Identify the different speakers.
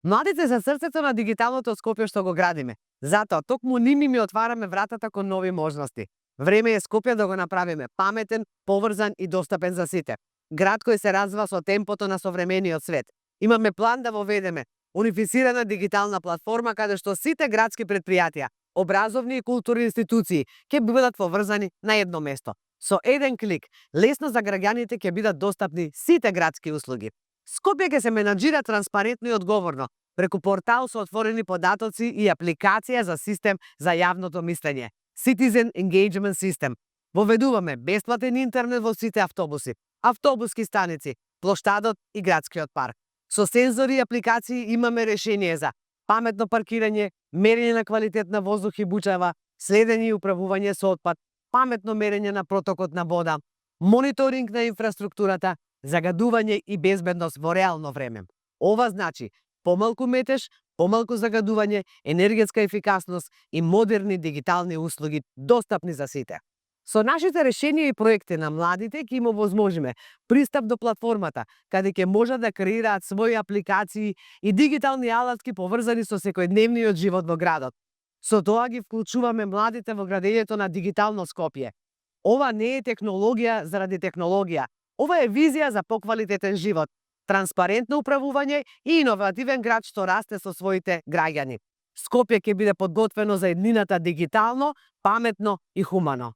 Speaker 1: Младите се срцето на дигиталното Скопје што го градиме. Затоа токму ними ми отвараме вратата кон нови можности. Време е Скопје да го направиме паметен, поврзан и достапен за сите. Град кој се развива со темпото на современиот свет. Имаме план да воведеме унифицирана дигитална платформа каде што сите градски предпријатија, образовни и културни институции ќе бидат поврзани на едно место. Со еден клик, лесно за граѓаните ќе бидат достапни сите градски услуги. Скопје ќе се менаџира транспарентно и одговорно, преку портал со отворени податоци и апликација за систем за јавното мислење. Citizen Engagement System. Воведуваме бесплатен интернет во сите автобуси, автобуски станици, плоштадот и градскиот парк. Со сензори и апликации имаме решение за паметно паркирање, мерење на квалитет на воздух и бучава, следење и управување со отпад, паметно мерење на протокот на вода, мониторинг на инфраструктурата, загадување и безбедност во реално време. Ова значи помалку метеж, помалку загадување, енергетска ефикасност и модерни дигитални услуги достапни за сите. Со нашите решенија и проекти на младите ќе им овозможиме пристап до платформата, каде ќе можат да креираат своји апликации и дигитални алатки поврзани со секојдневниот живот во градот. Со тоа ги вклучуваме младите во градењето на дигитално Скопје. Ова не е технологија заради технологија. Ова е визија за поквалитетен живот, транспарентно управување и иновативен град што расте со своите граѓани. Скопје ќе биде подготвено за еднината дигитално, паметно и хумано.